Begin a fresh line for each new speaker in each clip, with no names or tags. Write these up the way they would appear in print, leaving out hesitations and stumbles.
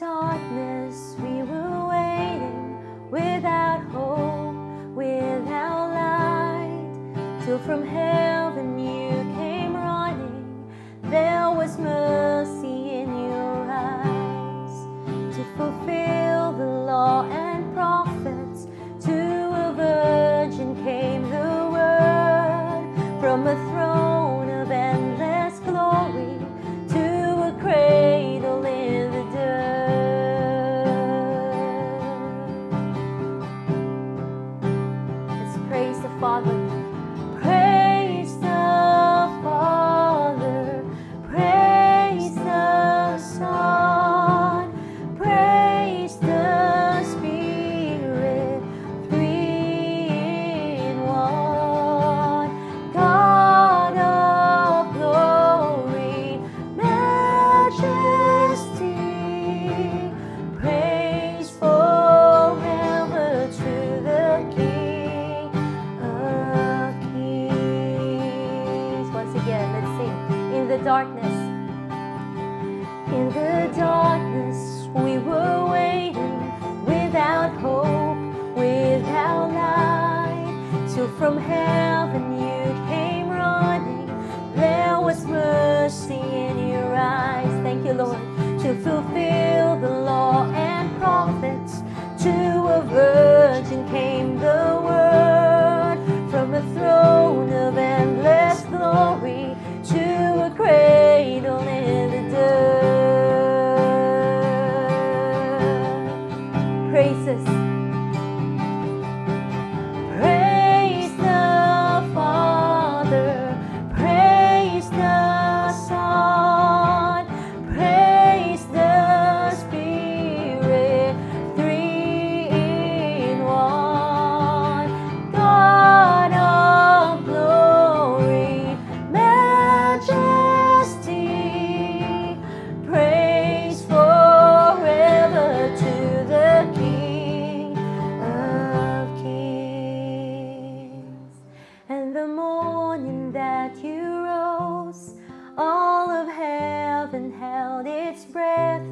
Darkness we were waiting, without hope, without light, till from heaven you came running. There was mercy in your eyes to fulfill the law and prophets. To a virgin came the word from a throne of endless glory to a cradle in the dirt. Let's praise the Father. Praise the Father. Praise the Son. Praise the Spirit. Three in one. God of glory, majesty, praise forever to the King of Kings. Once again, let's sing. In the darkness. In the darkness, we were waiting without hope, without light, till from heaven you came running. There was mercy in your eyes. Thank you, Lord, to fulfill the law and prophets. To a virgin came the word from a throne of endless glory to a cradle in the dirt. Praises. Praise the Father, praise the Son, praise the Spirit, three in one. God of glory, majesty, praise forever to the King of Kings. And the morning that you rose, all of heaven held its breath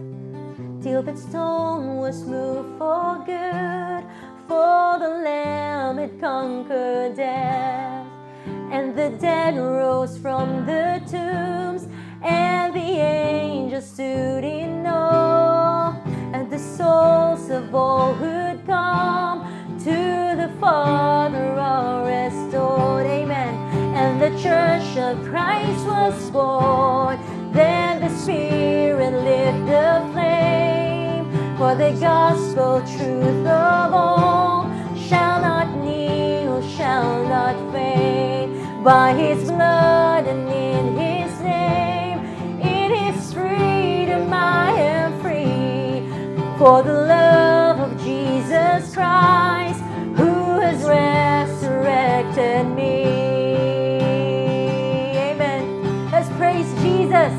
till that stone was moved for good, for the Lamb had conquered death. And the dead rose from the tombs, and the angels stood in awe, and the souls of all who'd come to the Father are restored. Amen. And the church of Christ was born. Then the Spirit lit the flame. For the gospel truth of all shall not kneel, shall not fade. By his blood and in his name, in his freedom I am free. For the love of Jesus Christ, who has resurrected me. Amen. Let's praise Jesus.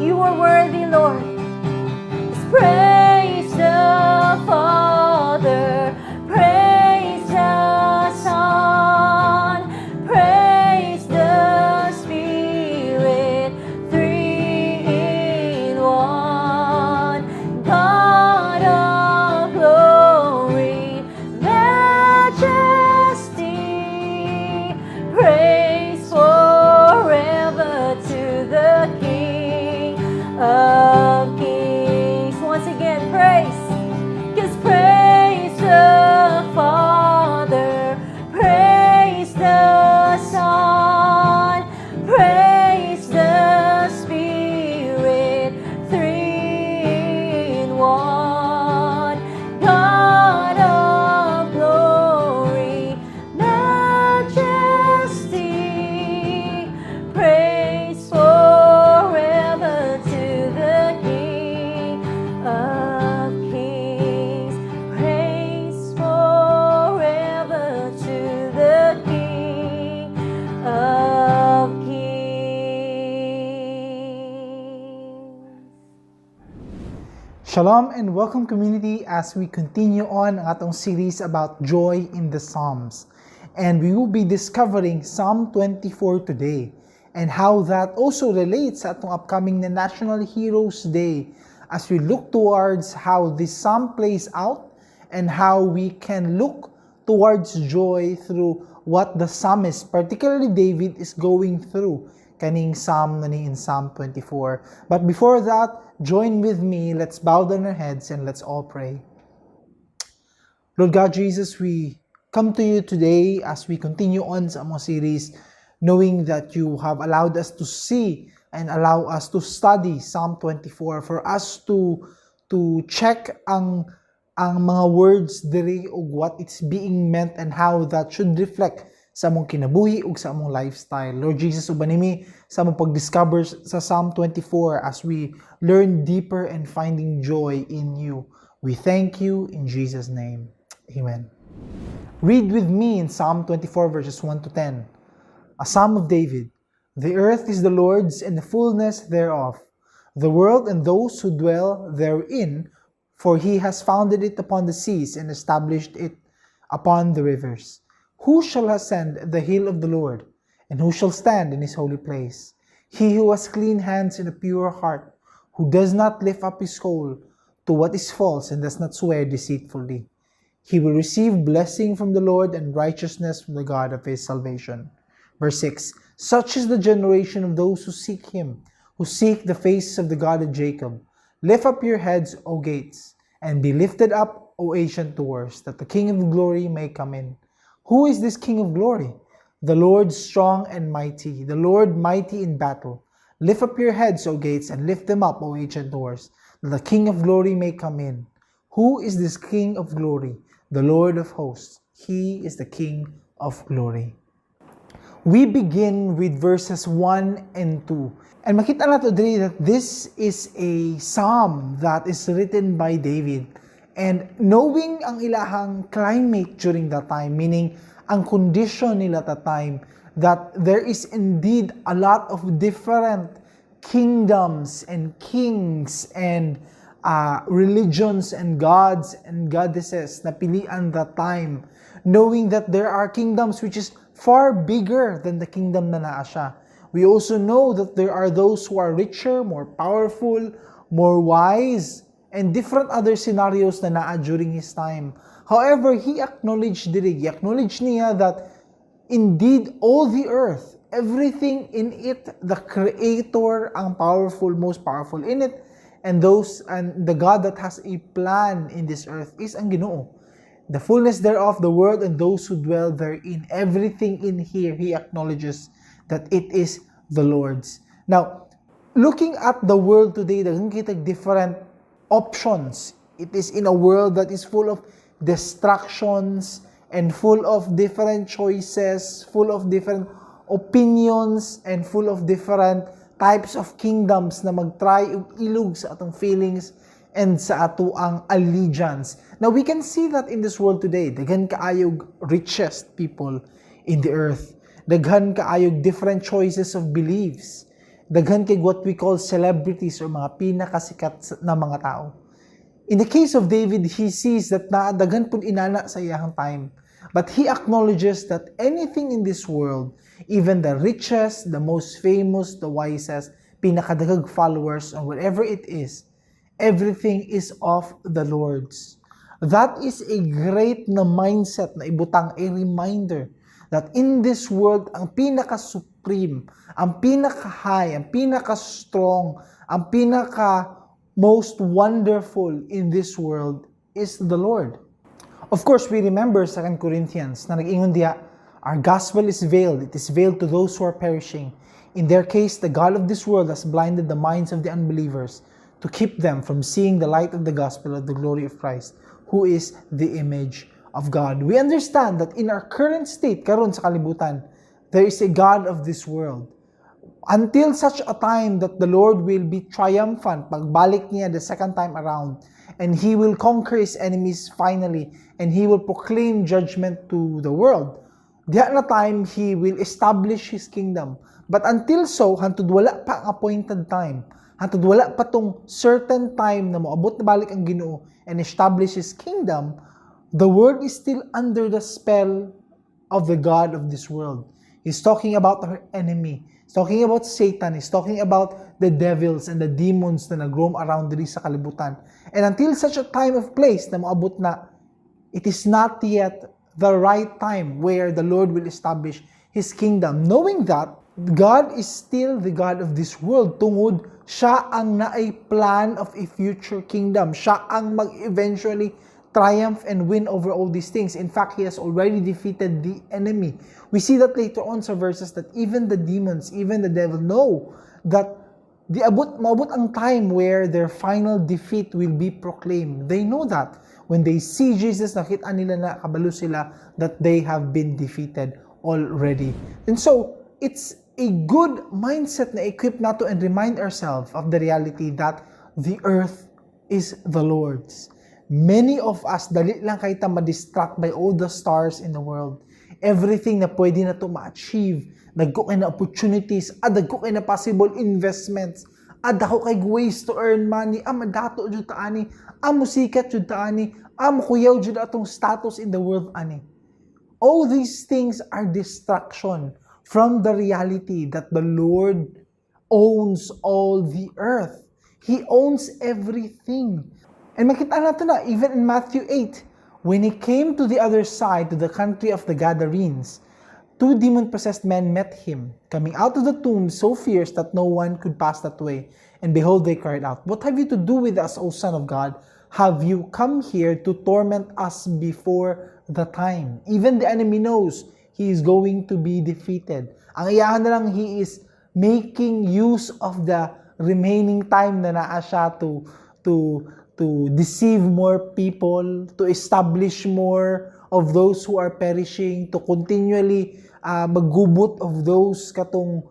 You are worthy, Lord. Let's praise the Father, praise the Son, praise the Spirit, three in one. God of glory, majesty, praise forever to the King of Kings. Once again, praise. 'Cause praise the Father, praise the Son, praise the Spirit, three in one. God of glory, majesty, praise forever to the King of Kings. Praise forever to the King of Kings.
Shalom and welcome, community, as we continue on ang atong series about joy in the Psalms. And we will be discovering Psalm 24 today and how that also relates sa atong upcoming na National Heroes Day as we look towards how this psalm plays out and how we can look towards joy through what the psalmist, particularly David, is going through kaning psalm na ni in Psalm 24. But before that, join with me. Let's bow down our heads and let's all pray. Lord God Jesus, we come to you today as we continue on sa among series, knowing that you have allowed us to see and allow us to study Psalm 24 for us to check ang mga words diri ug what it's being meant and how that should reflect sa among kinabuhi ug sa among lifestyle. Lord Jesus, uban nimi sa among pag-discover sa Psalm 24 as we learn deeper and finding joy in you. We thank you in Jesus' name. Amen. Read with me in Psalm 24 verses 1 to 10. A Psalm of David. The earth is the Lord's and the fullness thereof, the world and those who dwell therein, for he has founded it upon the seas and established it upon the rivers. Who shall ascend the hill of the Lord, and who shall stand in his holy place? He who has clean hands and a pure heart, who does not lift up his soul to what is false and does not swear deceitfully. He will receive blessing from the Lord and righteousness from the God of his salvation. Verse 6: Such is the generation of those who seek him, who seek the face of the God of Jacob. Lift up your heads, O gates, and be lifted up, O ancient doors, that the King of glory may come in. Who is this King of glory? The Lord strong and mighty, the Lord mighty in battle. Lift up your heads, O gates, and lift them up, O ancient doors, that the King of glory may come in. Who is this King of glory? The Lord of hosts. He is the King of glory. We begin with verses 1 and 2. And makita nato diri that this is a psalm that is written by David. And knowing ang ilahang climate during that time, meaning ang condition nila that time, that there is indeed a lot of different kingdoms and kings and religions and gods and goddesses na pilian that time, knowing that there are kingdoms which is far bigger than the kingdom na naa siya. We also know that there are those who are richer, more powerful, more wise, and different other scenarios na naa during his time. However, he acknowledged diri, he acknowledged niya that indeed all the earth, everything in it, the creator ang powerful, most powerful in it, and those and the God that has a plan in this earth is ang Ginoo. The fullness thereof, the world and those who dwell therein. Everything in here, he acknowledges that it is the Lord's. Now, looking at the world today, daghan kitag different options. It is in a world that is full of distractions and full of different choices, full of different opinions, and full of different types of kingdoms na mag-try og ilog sa atong feelings and sa atoang allegiance. Now, we can see that in this world today. Daghan kaayog richest people in the earth. Daghan kaayog different choices of beliefs. Daghan kay what we call celebrities or mga pinakasikat na mga tao. In the case of David, he sees that naa daghan pud inana sa iyahang time. But he acknowledges that anything in this world, even the richest, the most famous, the wisest, pinakadaghag followers, or whatever it is, everything is of the Lord's. That is a great na mindset na ibutang, a reminder that in this world, ang pinaka-supreme, ang pinaka-high, ang pinaka-strong, ang pinaka most wonderful in this world is the Lord. Of course, we remember 2 Corinthians na nag-ingon diya, "Our gospel is veiled. It is veiled to those who are perishing. In their case, the God of this world has blinded the minds of the unbelievers to keep them from seeing the light of the gospel of the glory of Christ, who is the image of God." We understand that in our current state, karon sa kalibutan, there is a God of this world. Until such a time that the Lord will be triumphant, pagbalik niya the second time around, and He will conquer His enemies finally, and He will proclaim judgment to the world. Diha na time, He will establish His kingdom. But until so, hantod wala pa ang appointed time, hantod wala pa tong certain time na moabot na balik ang Ginoo and establish His kingdom, the world is still under the spell of the God of this world. He's talking about our enemy. He's talking about Satan. He's talking about the devils and the demons na nag-roam around diri sa kalibutan. And until such a time of place na moabot na, it is not yet the right time where the Lord will establish His kingdom. Knowing that God is still the God of this world tungod siya ang naay plan of a future kingdom. Siya ang mag-eventually triumph and win over all these things. In fact, He has already defeated the enemy. We see that later on sa verses that even the demons, even the devil know that di abot maabot ang time where their final defeat will be proclaimed. They know that. When they see Jesus, nakita nila na kabalo sila that they have been defeated already. And so, it's a good mindset na equip nato and remind ourselves of the reality that the earth is the Lord's. Many of us, dali lang kay ta ma-distract by all the stars in the world. Everything na pwede nato ma-achieve, dagko kay na opportunities, dagko kay na possible investments, dako kay ways to earn money, madato jud ta ani, musikat jud ta ani, mukuyaw jud atong status in the world ani. All these things are distraction from the reality that the Lord owns all the earth. He owns everything. And makita nato na, even in Matthew 8, when He came to the other side, to the country of the Gadarenes, two demon-possessed men met Him, coming out of the tomb so fierce that no one could pass that way. And behold, they cried out, "What have you to do with us, O Son of God? Have you come here to torment us before the time?" Even the enemy knows he is going to be defeated. Ang iyahan na lang, he is making use of the remaining time na naa siya to deceive more people, to establish more of those who are perishing, to continually maggubot of those katong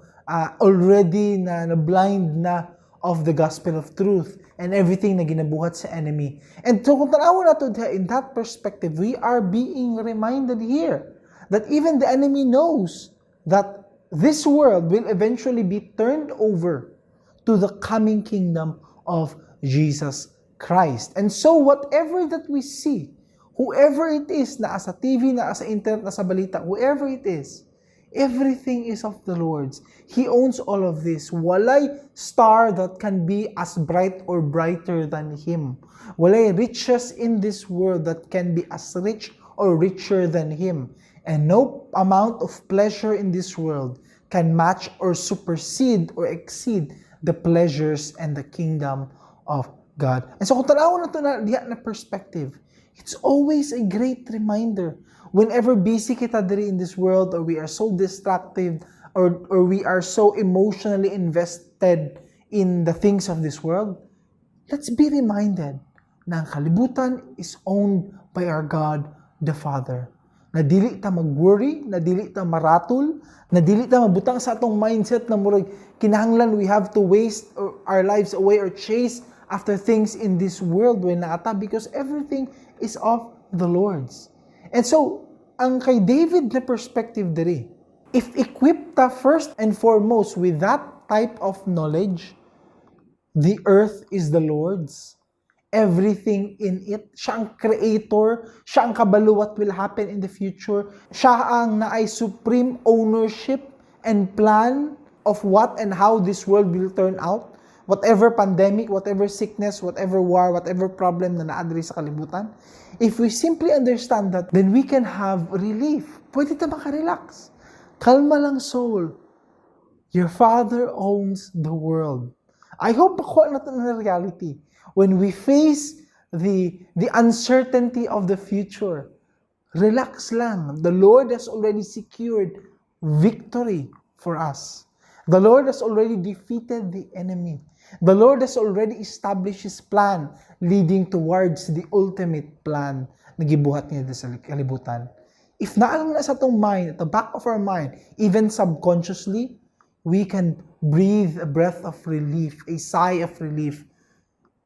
already na blind na of the gospel of truth and everything na ginabuhat sa enemy. And so kung tanawa nato diha in that perspective, we are being reminded here that even the enemy knows that this world will eventually be turned over to the coming kingdom of Jesus Christ. And so whatever that we see, whoever it is, naa sa TV, naa sa internet, naa sa balita, whoever it is, everything is of the Lord's. He owns all of this. Walay star that can be as bright or brighter than Him. Walay riches in this world that can be as rich or richer than Him. And no amount of pleasure in this world can match or supersede or exceed the pleasures and the kingdom of God. And so kung tanaw nato na diha na perspective, it's always a great reminder whenever busy kita diri in this world or we are so distracted or we are so emotionally invested in the things of this world, let's be reminded na ang kalibutan is owned by our God the Father. Na dili ta mag-worry, na dili ta maratol, na dili ta mabutang sa atong mindset na murag kinahanglan we have to waste our lives away or chase after things in this world when naa ta, because everything is of the Lord's. And so, ang kay David na perspective diri, if equipped ta first and foremost with that type of knowledge, the earth is the Lord's, everything in it. Siya ang creator, siya ang kabalo what will happen in the future. Siya ang naay supreme ownership and plan of what and how this world will turn out. Whatever pandemic, whatever sickness, whatever war, whatever problem na naa diri sa kalibutan. If we simply understand that, then we can have relief. Pwede ta makarelax. Kalma lang, soul. Your Father owns the world. I hope makuha nato na reality. When we face the uncertainty of the future, relax lang. The Lord has already secured victory for us. The Lord has already defeated the enemy. The Lord has already established His plan leading towards the ultimate plan na gibuhat niya sa kalibutan. If naa lang na sa atong mind, at the back of our mind, even subconsciously, we can breathe a breath of relief, a sigh of relief.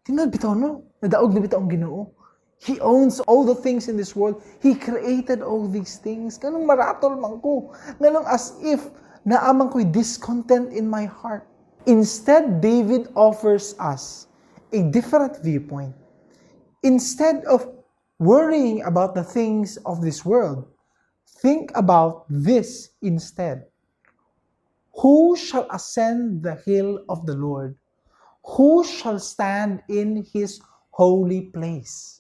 Tinuod bitaw, no? Nadaog na bitaw ang Ginoo. He owns all the things in this world. He created all these things. Nganong maratol man ko? Nganong as if naa man ko'y discontent in my heart? Instead, David offers us a different viewpoint. Instead of worrying about the things of this world, think about this instead. "Who shall ascend the hill of the Lord? Who shall stand in His holy place?"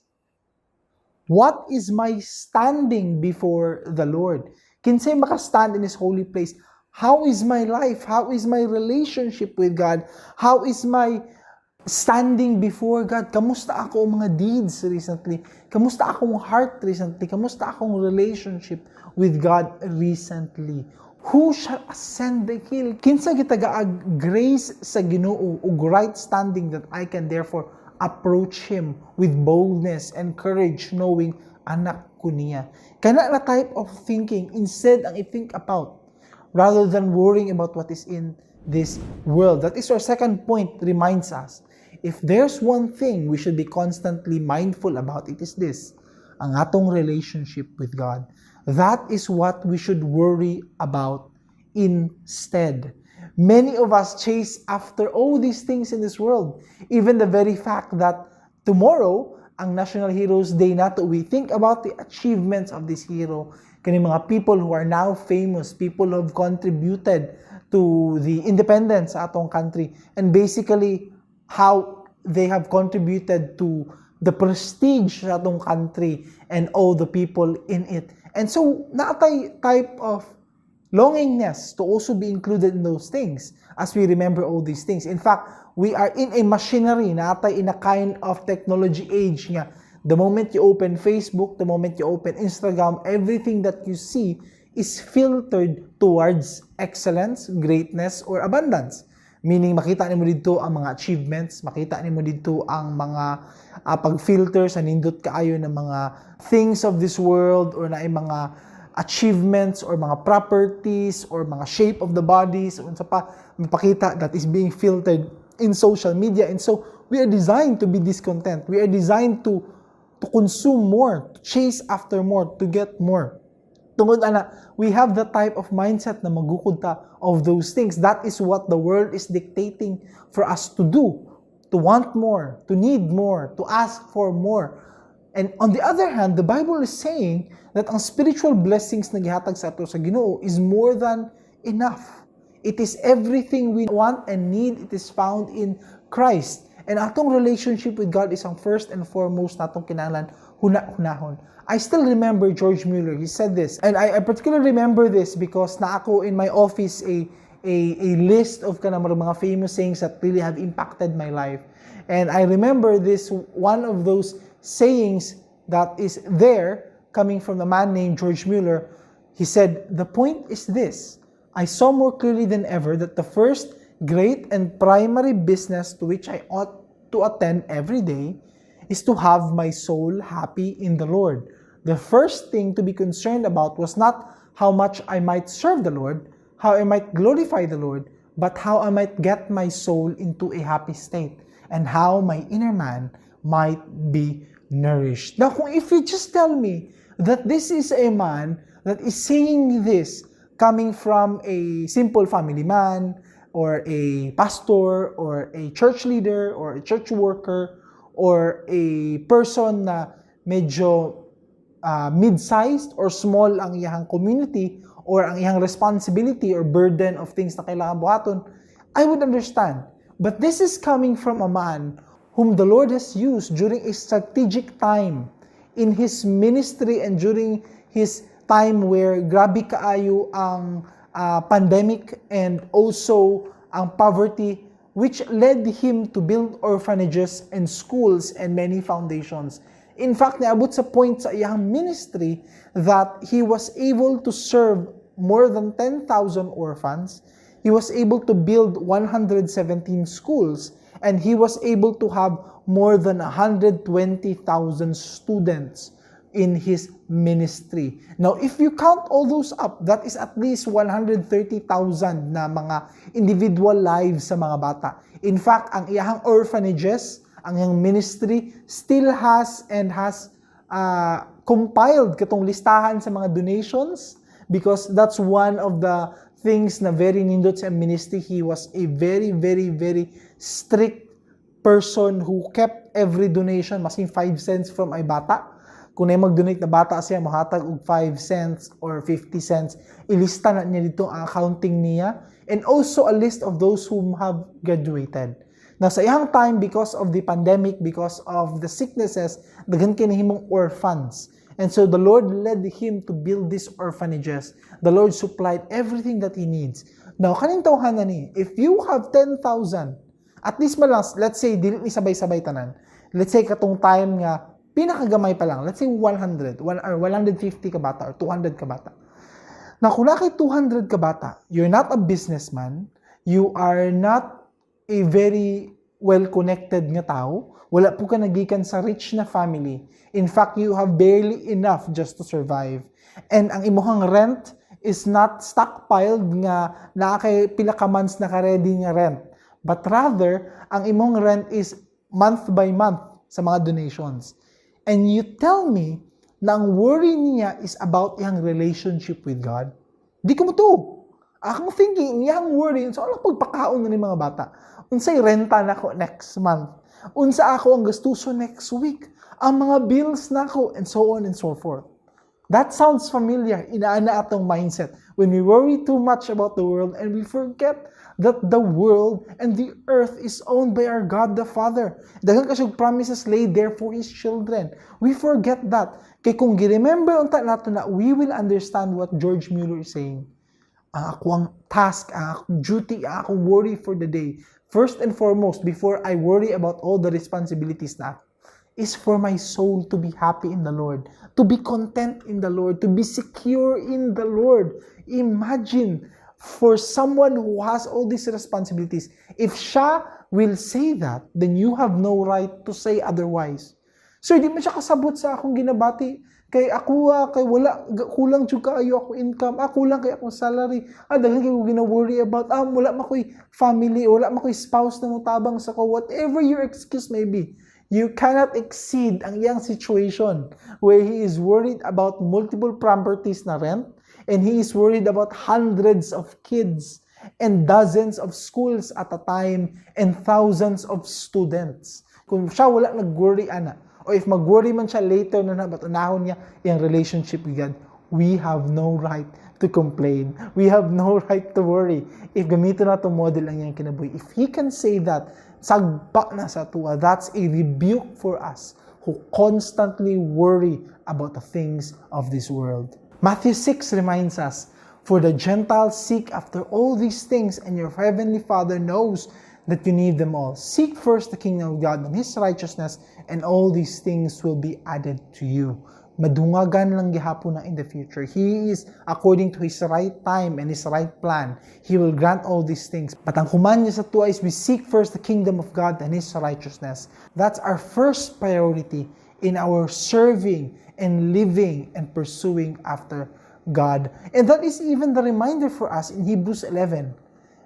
What is my standing before the Lord? Kinsay makastand in His holy place? How is my life? How is my relationship with God? How is my standing before God? Kamusta ako mga deeds recently? Kamusta akong heart recently? Kamusta akong relationship with God recently? Who shall ascend the hill? Kinsa gitagaag grace sa Ginoo ug right standing that I can therefore approach Him with boldness and courage, knowing anak ko niya? Kana na type of thinking instead ang i-think about rather than worrying about what is in this world. That is our second point reminds us. If there's one thing we should be constantly mindful about, it is this: ang atong relationship with God. That is what we should worry about instead. Many of us chase after all these things in this world. Even the very fact that tomorrow, ang National Heroes Day nato, we think about the achievements of this hero. Kani mga people who are now famous, people who have contributed to the independence sa atong country, and basically how they have contributed to the prestige sa atong country and all the people in it. And so, naa tay type of longingness to also be included in those things as we remember all these things. In fact, we are in a machinery, naa tay in a kind of technology age nga the moment you open Facebook, the moment you open Instagram, everything that you see is filtered towards excellence, greatness, or abundance. Meaning, makita nimo didto ang mga achievements, makita nimo didto ang mga pag-filter sa nindot kaayo ng mga things of this world or naay mga achievements or mga properties or mga shape of the bodies or unsa pa mapakita that is being filtered in social media. And so we are designed to be discontent. We are designed to consume more, to chase after more, to get more. Tungod ana, we have the type of mindset na magukod ta of those things. That is what the world is dictating for us to do. To want more, to need more, to ask for more. And on the other hand, the Bible is saying that ang spiritual blessings na gihatag sa ato sa Ginoo is more than enough. It is everything we want and need. It is found in Christ. And atong relationship with God is ang first and foremost natong kinahanglan huna-hunahon. I still remember George Mueller. He said this. And I particularly remember this because naa ko in my office a list of kanang mga famous sayings that really have impacted my life. And I remember this one of those sayings that is there coming from a man named George Mueller. He said, "The point is this: I saw more clearly than ever that the first great and primary business to which I ought to attend every day is to have my soul happy in the Lord. The first thing to be concerned about was not how much I might serve the Lord, how I might glorify the Lord, but how I might get my soul into a happy state and how my inner man might be nourished." Now, kung if you just tell me that this is a man that is saying this coming from a simple family man or a pastor or a church leader or a church worker or a person na medyo mid-sized or small ang iyang community or ang iyang responsibility or burden of things na kailangan buhaton, I would understand. But this is coming from a man whom the Lord has used during a strategic time in his ministry and during his time where grabe kaayo ang pandemic and also ang poverty, which led him to build orphanages and schools and many foundations. In fact, niabot sa point sa iyang ministry that he was able to serve more than 10,000 orphans. He was able to build 117 schools and he was able to have more than 120,000 students in his ministry. Now, if you count all those up, that is at least 130,000 na mga individual lives sa mga bata. In fact, ang iyahang orphanages, ang iyang ministry still has and has compiled katong listahan sa mga donations because that's one of the things na very nindot sa ministry. He was a very, very, very strict person who kept every donation, masking 5 cents from ay bata. Kung na mag-donate na bata siya, mohatag og 5 cents or 50 cents, ilista na niya dito ang accounting niya and also a list of those whom have graduated. Now, sa iyang time, because of the pandemic, because of the sicknesses, daghan kay nahimong orphans. And so the Lord led him to build these orphanages. The Lord supplied everything that he needs. Now, kaning tawhana ni, if you have 10,000, at least man lang, let's say, dili ni sabay-sabay tanan. Let's say, katong time nga, pinakagamay pa lang, let's say 100, one, or 150 ka bata, or 200 ka bata. Now, kung naa kay 200 ka bata, you're not a businessman, you are not a very well-connected nga tao, wala po ka nagikan sa rich na family. In fact, you have barely enough just to survive. And ang imuhang rent is not stockpiled nga naa kay pila ka months naka-ready nga rent. But rather, ang imong rent is month by month sa mga donations. And you tell me na ang worry niya is about iyang relationship with God? Di ko motuo. Akong thinking, iyang worry, unsa ano pagpakaon na ni mga bata? Unsay renta nako next month? Unsa ako ang gastuso next week? Ang mga bills nako, and so on and so forth. That sounds familiar. Inaana atong mindset. When we worry too much about the world and we forget that the world and the earth is owned by our God the Father. Daghan kaayo promises laid there for His children. We forget that. Kay kung gi-remember unta nato na, we will understand what George Mueller is saying. Ang akong task, ang akong duty, ang akong worry for the day, first and foremost, before I worry about all the responsibilities na, is for my soul to be happy in the Lord, to be content in the Lord, to be secure in the Lord. Imagine, for someone who has all these responsibilities, if siya will say that, then you have no right to say otherwise. "Sir, di man siya kasabot sa akong ginabati. Kay ako ah, kay wala, kulang jud kaayo ako income, ah, kulang kay akong salary, ah, daghan kay ko gina-worry about, ah, wala man ko'y family, wala man ko'y spouse na motabang sa ko," whatever your excuse may be. You cannot exceed ang iyang situation where he is worried about multiple properties na rent and he is worried about hundreds of kids and dozens of schools at a time and thousands of students. Kung siya wala nag-worry ana, or if mag-worry man siya later na, but unahon niya yung relationship with God, we have no right to complain. We have no right to worry. If gamiton nato model ang iyang kinabuhi, if he can say that, sagpa na sa atoa. That's a rebuke for us who constantly worry about the things of this world. Matthew 6 reminds us, "For the Gentiles seek after all these things, and your heavenly Father knows that you need them all. Seek first the kingdom of God and His righteousness, and all these things will be added to you." Madungagan lang gihapon na in the future. He is according to His right time and His right plan. He will grant all these things. But ang command niya sa atoa is we seek first the kingdom of God and His righteousness. That's our first priority in our serving and living and pursuing after God. And that is even the reminder for us in Hebrews 11.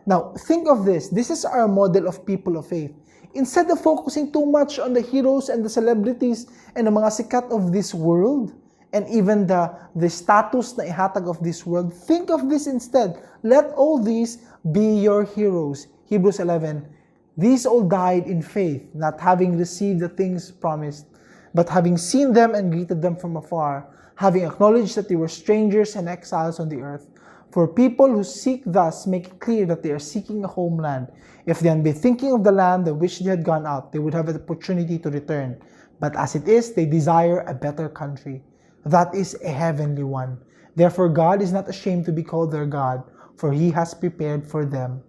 Now, think of this. This is our model of people of faith. Instead of focusing too much on the heroes and the celebrities and the mga sikat of this world, and even the status na ihatag of this world, think of this instead. Let all these be your heroes. Hebrews 11: "These all died in faith, not having received the things promised, but having seen them and greeted them from afar, having acknowledged that they were strangers and exiles on the earth. For people who seek thus make it clear that they are seeking a homeland. If they had been thinking of the land of which they had gone out, they would have an opportunity to return. But as it is, they desire a better country. That is, a heavenly one. Therefore, God is not ashamed to be called their God, for He has prepared for them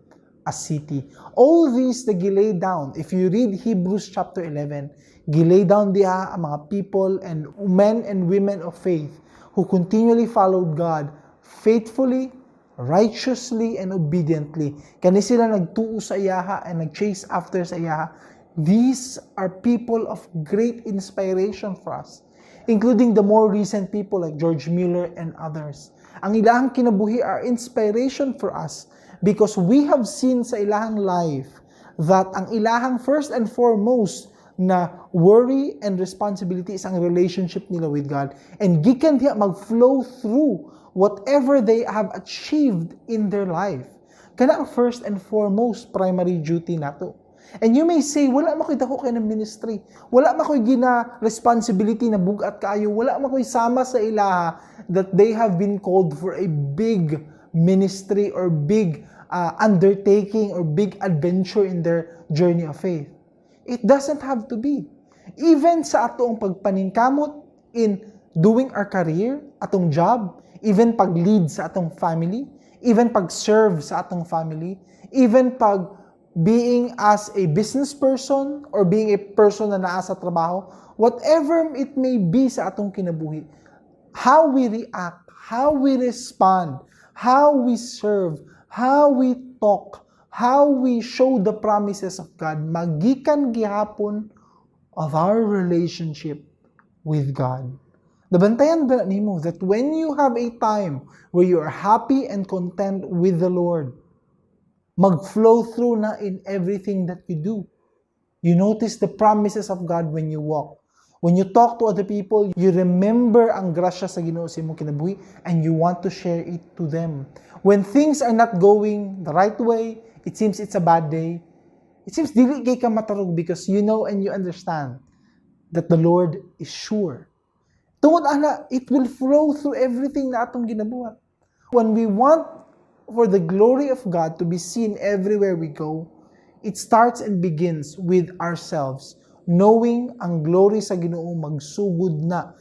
a city." All these the gilay down. If you read Hebrews chapter 11, gilay down diha ang mga people and men and women of faith who continually followed God faithfully, righteously, and obediently. Kani sila nagtuo sa iyaha and nag-chase after sa iyaha. These are people of great inspiration for us, including the more recent people like George Mueller and others. Ang ilahang kinabuhi are inspiration for us because we have seen sa ilahang life that ang ilahang first and foremost na worry and responsibility is ang relationship nila with God. And gikan diha mag-flow through whatever they have achieved in their life. Kana ang first and foremost primary duty nato. And you may say, "Wala man ko'y dako kaayo na ministry. Wala man ko'y gina responsibility na bugat kaayo. Wala man ko'y sama sa ilaha that they have been called for a big ministry or big undertaking or big adventure in their journey of faith." It doesn't have to be. Even sa atong pagpaningkamot in doing our career, atong job, even pag-lead sa atong family, even pag-serve sa atong family, even pag being as a business person or being a person na naa sa trabaho, whatever it may be sa atong kinabuhi, how we react, how we respond, how we serve, how we talk, how we show the promises of God, magikan gihapon of our relationship with God. Nabantayan ba nimo that when you have a time where you are happy and content with the Lord, mag-flow through na in everything that you do? You notice the promises of God when you walk. When you talk to other people, you remember ang grasya sa Ginoo sa imong kinabuhi and you want to share it to them. When things are not going the right way, it seems it's a bad day. It seems dili kay ka matarog because you know and you understand that the Lord is sure. Tungod ana, it will flow through everything na atong ginabuhat. When we want for the glory of God to be seen everywhere we go, it starts and begins with ourselves, knowing ang glory sa Ginoo magsugod na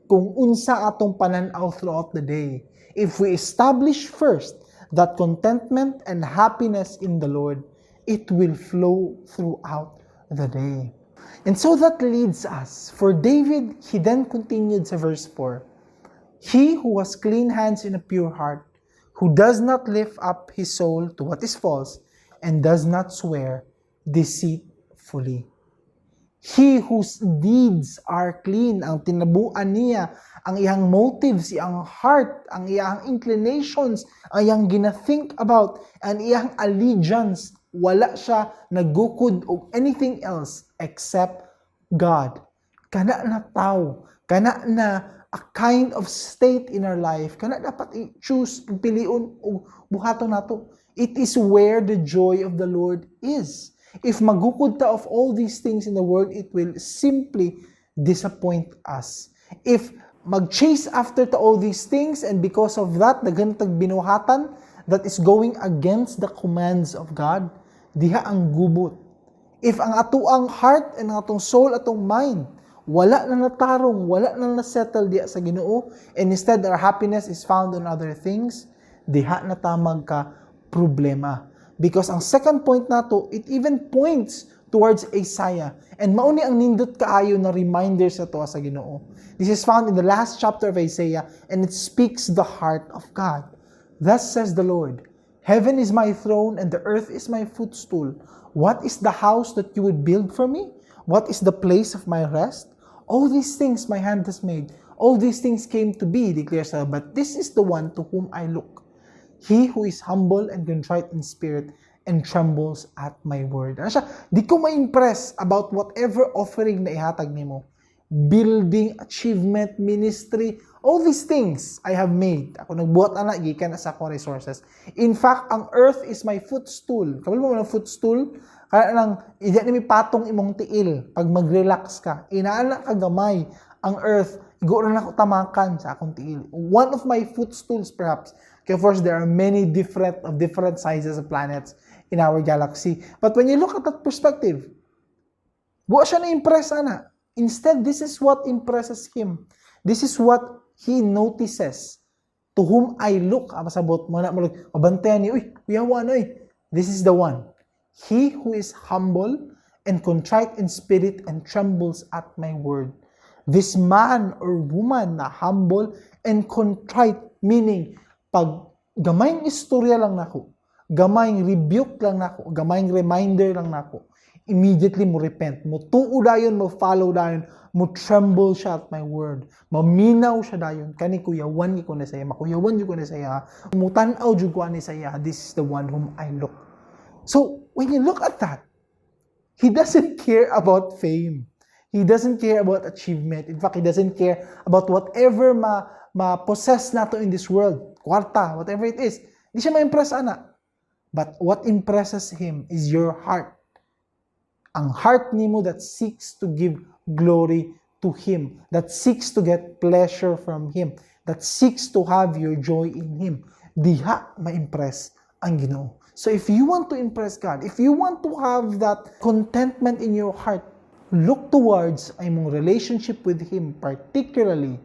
kung unsa atong panan-aw throughout the day. If we establish first that contentment and happiness in the Lord, it will flow throughout the day. And so that leads us, for David, he then continued sa verse 4, "He who has clean hands and a pure heart, who does not lift up his soul to what is false, and does not swear deceitfully." He whose deeds are clean, ang tinabuan niya, ang iyang motives, iyang heart, ang iyang inclinations, ang iyang gina-think about, ang iyang allegiance, wala siya nagukod og anything else except God. Kana na tao, kana na a kind of state in our life, kana dapat i-choose, pilion og buhaton nato. It is where the joy of the Lord is. If magukod ta of all these things in the world, it will simply disappoint us. If mag-chase after to all these things and because of that, daghan tag binuhatan that is going against the commands of God, diha ang gubot. If ang atoang heart and ang atong soul, atong mind, wala na natarong, wala na nasettle diha sa Ginoo, and instead our happiness is found on other things, diha na ta magka problema. Because ang second point nato, it even points towards Isaiah. And mao ni ang nindot kaayo na reminder sa atoa sa Ginoo. This is found in the last chapter of Isaiah and it speaks the heart of God. "Thus says the Lord, Heaven is my throne and the earth is my footstool. What is the house that you would build for me? What is the place of my rest? All these things my hand has made. All these things came to be, declares the Lord. But this is the one to whom I look. He who is humble and contrite in spirit and trembles at my word." Ano siya? Di ko ma-impress about whatever offering na ihatag nimo. Building, achievement, ministry, all these things I have made. Ako nagbuhat ana, gikan na sa akong resources. In fact, ang earth is my footstool. Kabalo mo ng footstool? Kaya lang, hindi na may patong imong tiil pag mag-relax ka. Inaana ka gamay ang earth, igo ra nako tamakan sa akong tiil. One of my footstools perhaps. Okay, of course, there are many different of different sizes of planets in our galaxy. But when you look at that perspective, wa siya na-impress ana. Instead, this is what impresses him. This is what he notices. "To whom I look." Ah, pasabot mo na mo, mabantayan ni, "Uy, kuyawa na uy." This is the one. "He who is humble and contrite in spirit and trembles at my word." This man or woman na humble and contrite, meaning, pag gamayng istorya lang nako, gamayng rebuke lang nako, gamayng reminder lang nako, immediately mo repent, mo tuo dayon, mo follow dayon, mo tremble siya at my word, maminaw siya dayon, kani kuyawan ko na saya, makuyawan jud ko na saya, mutan-aw jud ko ani saya, this is the one whom I look. So, when you look at that, he doesn't care about fame. He doesn't care about achievement. In fact, he doesn't care about whatever ma ma-possess nato in this world. Kwarta, whatever it is. Di siya ma-impress ana. But what impresses him is your heart. Ang heart nimo that seeks to give glory to Him, that seeks to get pleasure from Him, that seeks to have your joy in Him. Diha ma-impress ang Ginoo. So if you want to impress God, if you want to have that contentment in your heart, look towards imong relationship with Him, particularly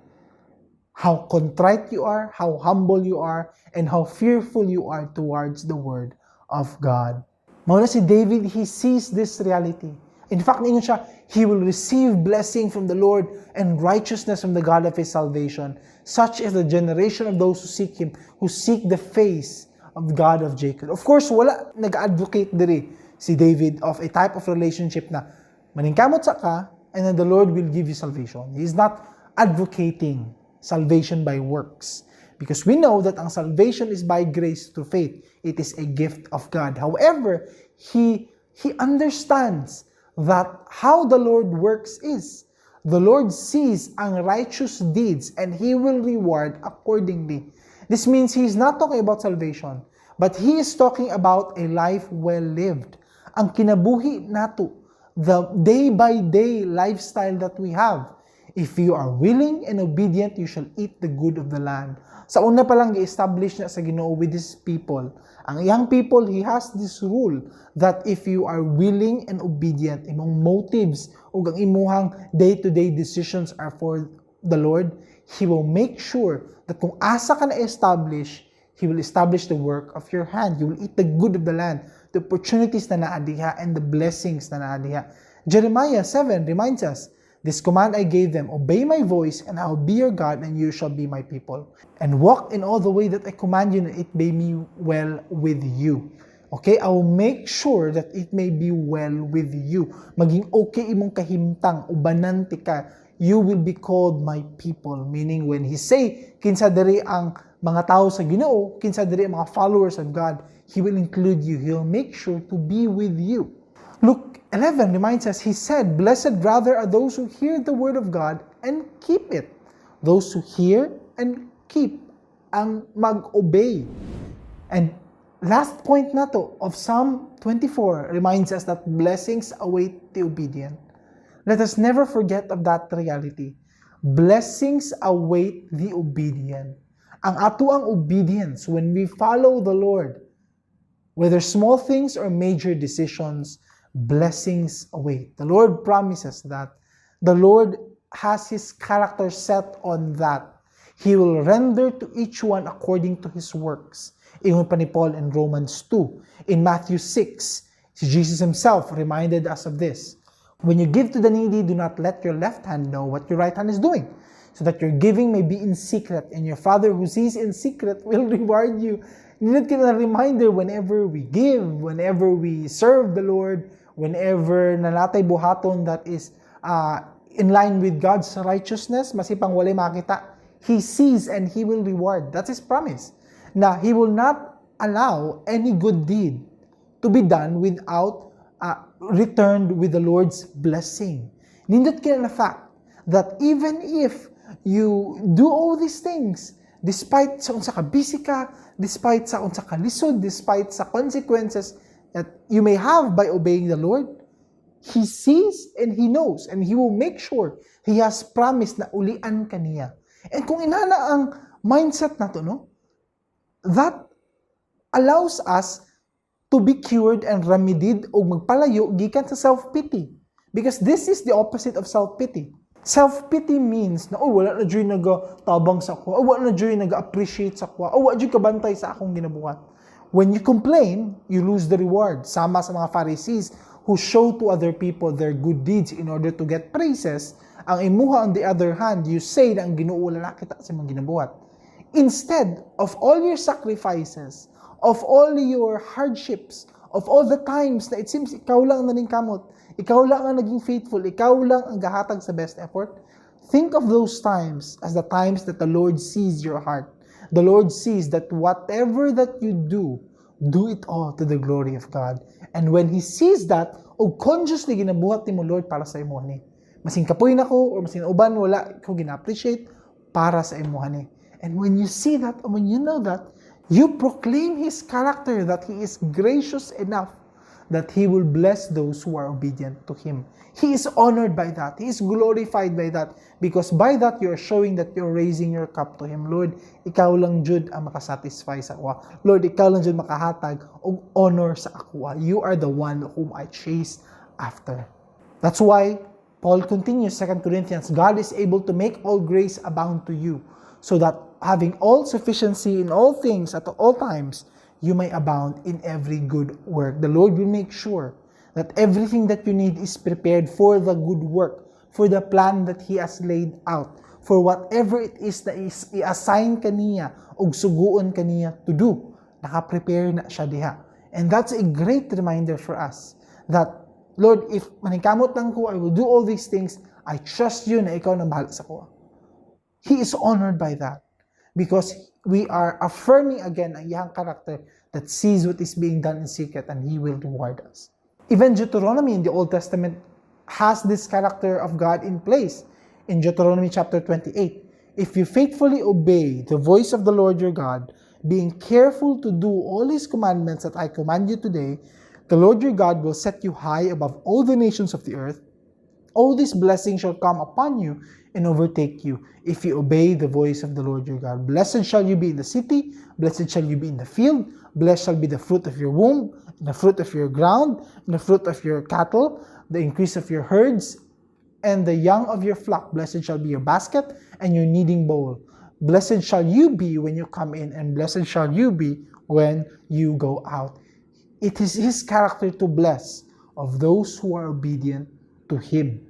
how contrite you are, how humble you are, and how fearful you are towards the Word of God. Mao na si David, he sees this reality. In fact, ningon siya, he will receive blessing from the Lord and righteousness from the God of his salvation. Such is the generation of those who seek Him, who seek the face of God of Jacob. Of course, wala nag-advocate diri si David of a type of relationship na maningkamot sa ka and then the Lord will give you salvation. He's not advocating salvation by works. Because we know that ang salvation is by grace through faith. It is a gift of God. However, he understands that how the Lord works is the Lord sees ang righteous deeds and He will reward accordingly. This means He is not talking about salvation, but He is talking about a life well lived. Ang kinabuhi nato, the day by day lifestyle that we have. If you are willing and obedient, you shall eat the good of the land. Sa una pa lang gi-establish na sa Ginoo with His people. Ang iyang people, He has this rule that if you are willing and obedient, imong motives ug ang imuhang day-to-day decisions are for the Lord, He will make sure that kung asa ka na-establish, He will establish the work of your hand. You will eat the good of the land, the opportunities na naa diha, and the blessings na naa diha. Jeremiah 7 reminds us, "This command I gave them, obey my voice, and I will be your God, and you shall be my people. And walk in all the way that I command you, and it may be well with you." Okay, I will make sure that it may be well with you. Maging okay imong kahimtang, ubanan tika, you will be called my people. Meaning when He say, kinsa diri ang mga tao sa Ginoo, kinsa diri ang mga followers of God, He will include you. He will make sure to be with you. Luke 11 reminds us, He said, "Blessed rather are those who hear the word of God and keep it." Those who hear and keep, ang mag-obey. And last point nato of Psalm 24 reminds us that blessings await the obedient. Let us never forget of that reality. Blessings await the obedient. Ang atoang obedience when we follow the Lord, whether small things or major decisions, blessings await. The Lord promises that. The Lord has His character set on that. He will render to each one according to his works. Ingon pa ni Paul in Romans 2. In Matthew 6, si Jesus himself reminded us of this. "When you give to the needy, do not let your left hand know what your right hand is doing, so that your giving may be in secret, and your Father who sees in secret will reward you." Nindot kaayo na reminder whenever we give, whenever we serve the Lord, whenever naa natay buhaton that is in line with God's righteousness, masipang walay makita, He sees and He will reward. That's His promise. Na He will not allow any good deed to be done without returned with the Lord's blessing. Nindot kaayo na fact that even if you do all these things, despite sa unsa ka busy ka, despite sa unsa ka lisod, despite sa consequences that you may have by obeying the Lord, He sees and He knows and He will make sure. He has promised na ulian ka niya. And kung inana ang mindset nato, no? That allows us to be cured and remedied o magpalayo gikan sa self-pity. Because this is the opposite of self-pity. Self-pity means na, "Oh, wala na juy nagatabang sa ako, oh, wala na juy nag-appreciate sa ako, oh, wala juy kabantay sa akong ginabuhat." When you complain, you lose the reward. Sama sa mga Pharisees who show to other people their good deeds in order to get praises, ang imuha, on the other hand, you say na ang Ginoo wala nakita sa imong ginabuhat. Instead of all your sacrifices, of all your hardships, of all the times na it seems ikaw lang ang naningkamot, ikaw lang ang naging faithful, ikaw lang ang gahatag sa best effort, think of those times as the times that the Lord sees your heart. The Lord sees that whatever that you do, do it all to the glory of God. And when He sees that, o consciously ginabuhat nimo, Lord, para sa imo ni. Masin kapoy na ko or masin uban wala ko gina-appreciate, para sa imo ni. And when you see that, and when you know that, you proclaim His character, that He is gracious enough that He will bless those who are obedient to Him. He is honored by that. He is glorified by that. Because by that, you are showing that you're raising your cup to Him. Lord, ikaw lang jud ang makasatisfy sa ako. Lord, ikaw lang jud makahatag og honor sa ako. You are the one whom I chase after. That's why Paul continues, 2 Corinthians, "God is able to make all grace abound to you, so that having all sufficiency in all things at all times, you may abound in every good work." The Lord will make sure that everything that you need is prepared for the good work, for the plan that He has laid out, for whatever it is na is i-assign kaniya og suguon kaniya to do. Naka-prepare na siya diha. And that's a great reminder for us that, "Lord, if maningkamot lang ko, I will do all these things. I trust you na ikaw na bahala sa akoa." He is honored by that because we are affirming again ang iyang character that sees what is being done in secret, and He will reward us. Even Deuteronomy in the Old Testament has this character of God in place. In Deuteronomy chapter 28, "If you faithfully obey the voice of the Lord your God, being careful to do all His commandments that I command you today, the Lord your God will set you high above all the nations of the earth. All these blessings shall come upon you and overtake you if you obey the voice of the Lord your God. Blessed shall you be in the city, blessed shall you be in the field, blessed shall be the fruit of your womb, and the fruit of your ground, and the fruit of your cattle, the increase of your herds, and the young of your flock. Blessed shall be your basket and your kneading bowl. Blessed shall you be when you come in, and blessed shall you be when you go out." It is His character to bless of those who are obedient to Him.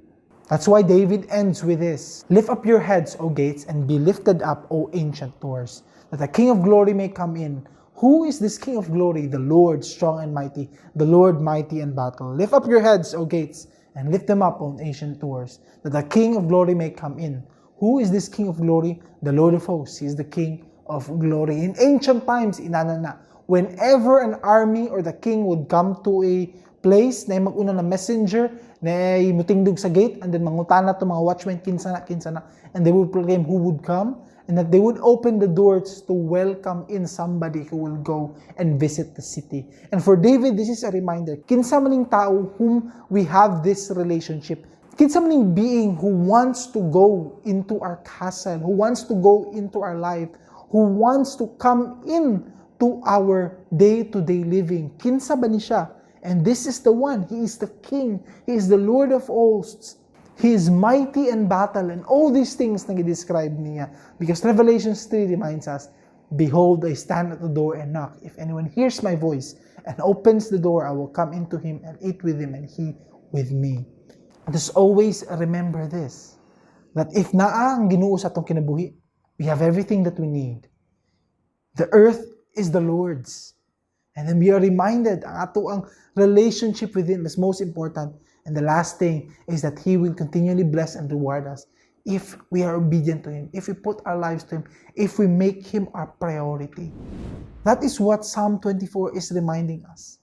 That's why David ends with this: "Lift up your heads, O gates, and be lifted up, O ancient doors, that the King of glory may come in. Who is this King of glory? The Lord strong and mighty, the Lord mighty in battle. Lift up your heads, O gates, and lift them up, O ancient doors, that the King of glory may come in. Who is this King of glory? The Lord of hosts. He is the King of glory." In ancient times, inana na, whenever an army or the king would come to a place, na mag-una na messenger, na mutingdog sa gate, and then mangutana to mga watchmen, "Kinsa na," and they would proclaim who would come, and that they would open the doors to welcome in somebody who will go and visit the city. And for David, this is a reminder, kinsa maning tao whom we have this relationship? Kinsa maning being who wants to go into our castle, who wants to go into our life, who wants to come in to our day-to-day living? Kinsa ba ni siya? And this is the one. He is the King. He is the Lord of hosts. He is mighty in battle, and all these things na describe niya. Because Revelation 3 reminds us, "Behold, I stand at the door and knock. If anyone hears my voice and opens the door, I will come into him and eat with him and he with me." Just always remember this, that if naa ang Ginoo sa atong kinabuhi, we have everything that we need. The earth is the Lord's. And then we are reminded, ang ato ang relationship with Him is most important. And the last thing is that He will continually bless and reward us if we are obedient to Him, if we put our lives to Him, if we make Him our priority. That is what Psalm 24 is reminding us.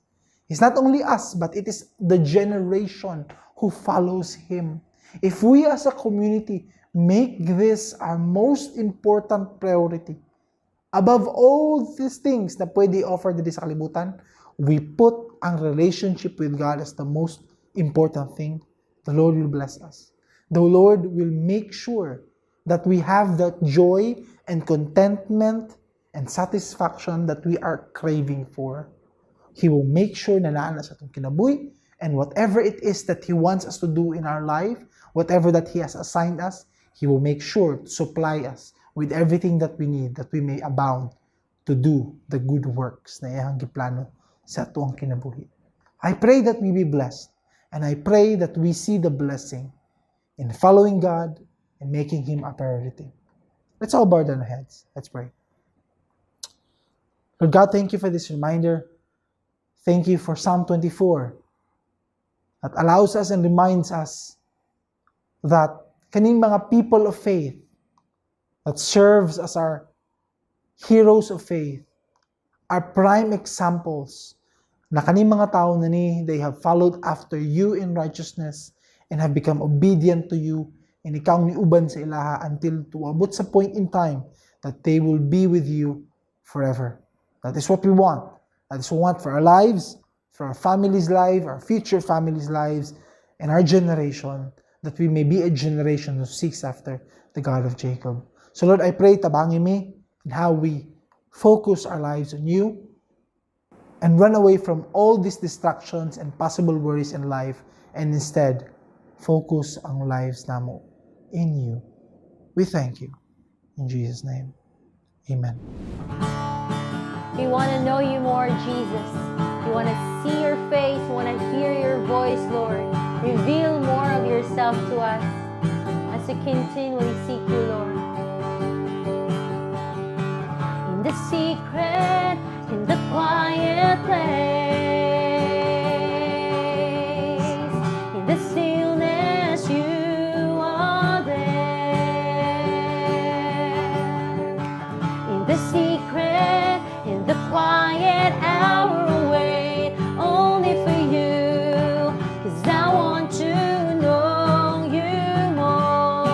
It's not only us, but it is the generation who follows Him. If we as a community make this our most important priority, above all these things na pwede offer diri sa kalibutan, we put ang relationship with God as the most important thing, the Lord will bless us. The Lord will make sure that we have that joy and contentment and satisfaction that we are craving for. He will make sure na naa na sa atong kinabuhi, and whatever it is that He wants us to do in our life, whatever that He has assigned us, He will make sure to supply us with everything that we need, that we may abound to do the good works na iyang giplano sa atuang kinabuhi. I pray that we be blessed, and I pray that we see the blessing in following God and making Him a priority. Let's all bow down our heads. Let's pray. Lord God, thank you for this reminder. Thank you for Psalm 24 that allows us and reminds us that kaning mga people of faith that serves as our heroes of faith are prime examples na kaning mga tao na ni, they have followed after you in righteousness and have become obedient to you, and ikaw ang niuban sa ilaha until tuabot sa point in time that they will be with you forever. That is what we want. That is what we want for our lives, for our family's life, our future families' lives, and our generation, that we may be a generation who seeks after the God of Jacob. So Lord, I pray, tabangi mi in how we focus our lives on you and run away from all these distractions and possible worries in life and instead focus ang lives namo in you. We thank you. In Jesus' name, amen.
We want to know you more, Jesus. We want to see your face. We want to hear your voice, Lord. Reveal more of yourself to us as we continually seek you, Lord. In the secret, in the quiet place, in the stillness, you are there. In the secret, in the quiet hour, wait only for you. 'Cause I want to know you more.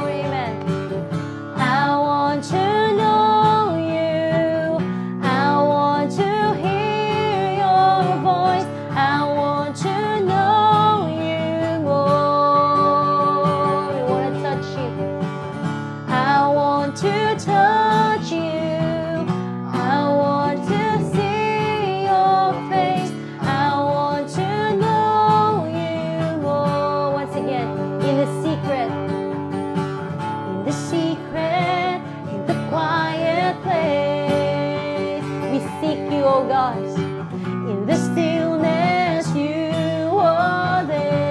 Amen. I want to know you. I want to hear your voice. I want to know you more. We want to touch you. I want to touch you. I want to see your face. I want to know you more. Once again, in the secret, in the secret, in the quiet place, we seek you, O God. In the stillness, you are there.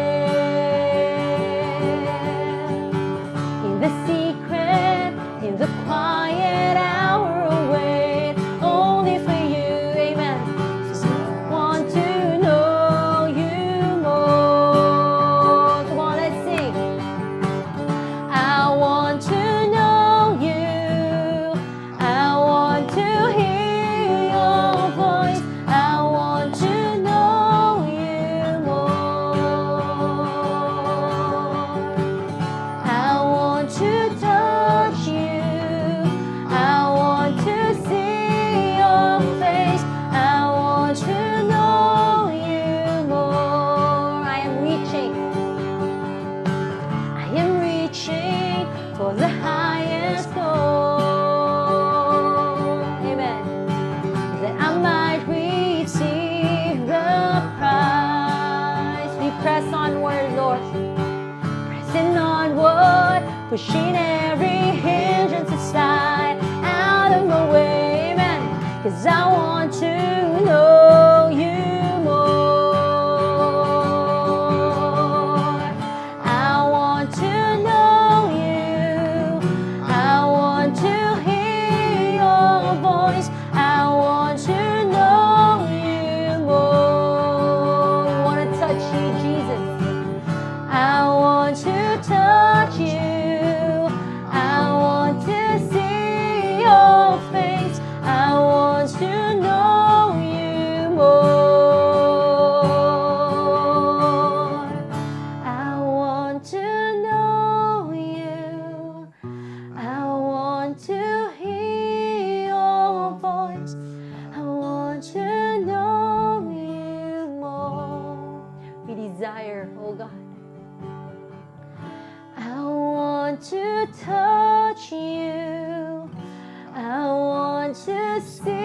In the secret, in the quiet hour, wait only for you. Amen. 'Cause I want to know you more. Come on, let's sing. I want to know you. I want to hear your voice. I want to know you more. I want to touch you. I want to see your face. I want to know you more. I am reaching. I am reaching for the highest goal. Amen. That I might receive the prize. We press onward, Lord. Pressing onward, pushing every hindrance aside, out of my way. Amen. 'Cause I want to know you more. I want to know you. I want to hear your voice. I want to know you more. We want to touch you, Jesus. I want to touch you. I want to see your face. I want to know you more. I want to know you. I want to hear your voice. I want to know you more. We desire, oh God. I want to touch you. I want to see